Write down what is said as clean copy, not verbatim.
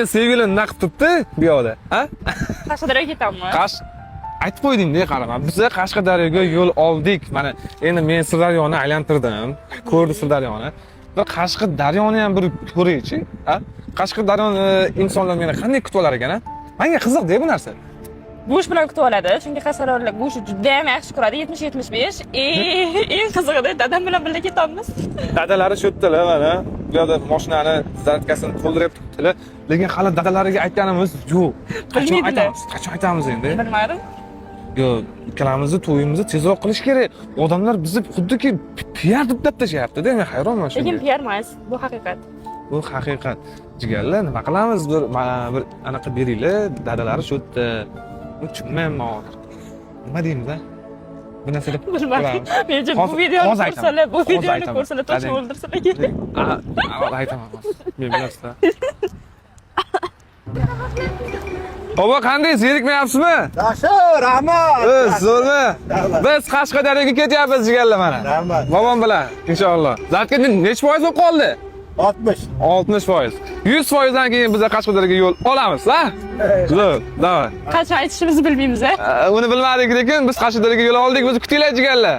Sevgili nima qilib turibdi bu yoqda, a? Qashqadaryoga ketamiz. Qash aytib qo'yding-da, qarama. Biz Qashqadaryoga yo'l oldik. Mana endi men Sirdaryoni aylantirdim. Ko'rdi Sirdaryoni. Bir Qashqadaryoni ham bir ko'raychi, a? Qashqadaryoni insonlar meni qanday kutib olar ekan, a? Menga qiziq-da bu narsa. Go'sht bilan kutib oladi, chunki qashqadaryoliklar go'shtni juda ham yaxshi ko'radi. 70-75. Eng qizig'i, dadam bilan birga ketamiz. Dadalari shu yerdalar mana. Bu yoqda mashinani zaryadkasini to'ldirib turibdilar. Lekin hali dadalariga aytganimiz yo'q. Qachon Bilmaydilar. aytamiz? Qachon aytamiz endi? Bilmadim. Yo, ikkalamizni to'yimizni tezroq qilish kerak. Odamlar bizni xuddiki PR deb deb tashlayapti-da, men hayronman shunga. Lekin PR emas, bu haqiqat. Bu haqiqat. Jigarlar, nima qilamiz? Bir mana bir anaqa beringlar, dadalari shu yerda. Tushunmayapman hozir. Nima deymiz, a? Bu narsa deb Bilmadim. Menimcha, bu Hozir- videoni hozir aytaman. ko'rsalar, bu Hozir videoni aytaman. ko'rsalar точно Dadang. o'ldirsalar kerak. Aytaman hozir. Men bilasizlar. Bobo, qanday, zerikmayapsizmi? Yaxshi, rahmat. O'z, zo'rmi? Biz Qashqadaryoga ketyapmiz, jigarlar, mana. Rahmat. Bobom bilan inshaalloh. Zatka nechi foiz bo'lib qoldi? 60. 60%. 100% dan keyin biz Qashqadaryoga yo'l olamiz, ha? Zo'r, давай. Qachon aytishimizni bilmaymiz, a? Uni bilmadik, lekin biz Qashqadaryoga yo'l oldik. Bizni kutinglar, jigarlar.